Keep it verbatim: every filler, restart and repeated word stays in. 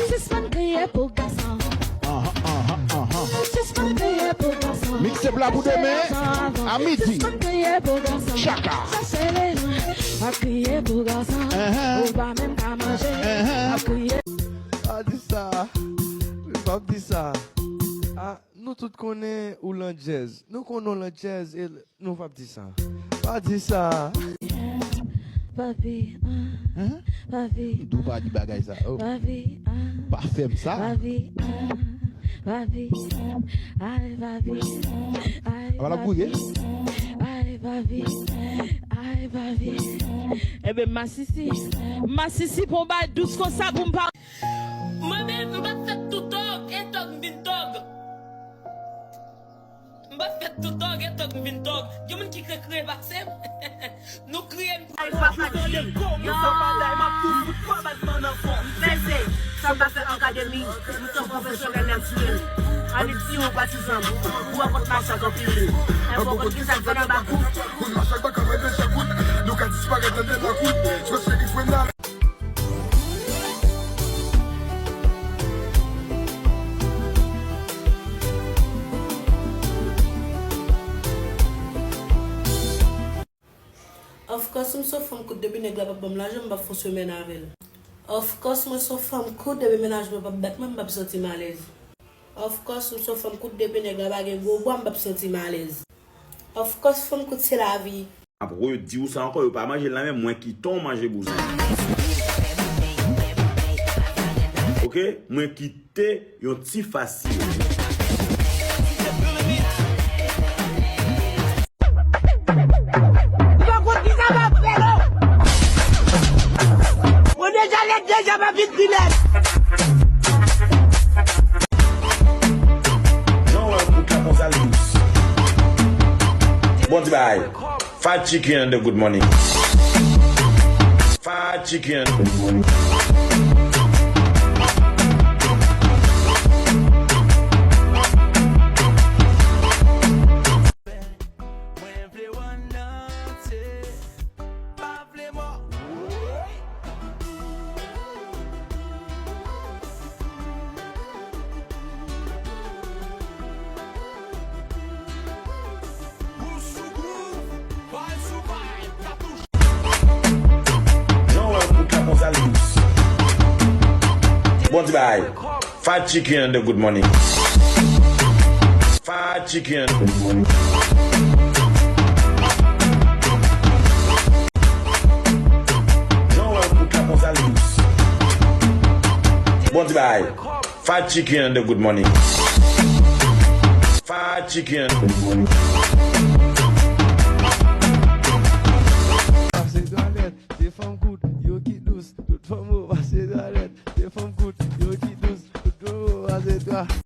Sispann kriye pou gason. Aha, aha, aha. Sispann kriye pou gason. Mixtape la pou demen, a midi. Sispann kriye pou gason. Tchaka. Chèche lejan, pa kriye pou gason. Ou pa menm ka manje, pa kriye. Pa di sa. Wi, pa di sa. Ah, nou tout konnen ou landjèz. Nou konnen w landjèz e Nou p ap di sa. Pa di sa. Papi, ah, papi, dou pa di bagay sa. Oh. Papi, ah, pa fè m sa. Papi, ah, papi, ay, papi, ay, apa l ap gouye? Ay, papi, ay, papi. Ebyen, masisi, masisi, pon bay dous konsa pou m pa. Mwen menm, m pa t fèt tou tòg, e tòg m vin tòg. M pa fèt tou tòg, e tòg m vin tòg. Gen moun ki kriye, kriye pase m. Nou kriye, m kriye. Ay, pa fatige. Nan bagay, m ap tou fout twa bat nan nan fon. M peze. Sa m ta fè akademi. M tan pwofesè Renel Tuil. Annik si yon patizan. Pou akont machak anpil. Enpò kont ki sa k fè nan bakou. Kout machak baka mwen deja kout. Nou ka disparèt nan de lakou. Jwe cheri frenal. Of course, m se yon fanm kout depi nèg la p ap ban m lajan, m p ap fon semèn avè l. Of course, mwen se yon fanm kout depi mennaj mwen p ap bat mwen, m p ap santi m alèz. Of course, m se yon fanm kout depi nèg la pa gen gwo bwa, m p ap santi m alèz. Of course, fanm kout se lavi. M ap redi w sa ankò, yo pa manje l nan men mwen, kite w manje bouzen. Oke? Mwen kite yon ti fasil. Ou pa konn kisa m ap fè non. Mwen deja lèd deja, m ap vin pi lèd. Jan w wè kout la konsa l dous. Bon ti bagay. Fried chicken and a good money. Fried chicken. Jan w wè kout la konsa l dous. Bon ti bagay. Fried chicken and a good money. Fried chicken. Jan w wè kout la konsa l dous. Bon ti bagay. Fried chicken and a good money. Fried chicken. Pase twalèt, se fanm kout, yo ki dous. Tout fanm yo pase twalèt, se fanm kout, yo ki dous. Tout fanm yo pase twalèt.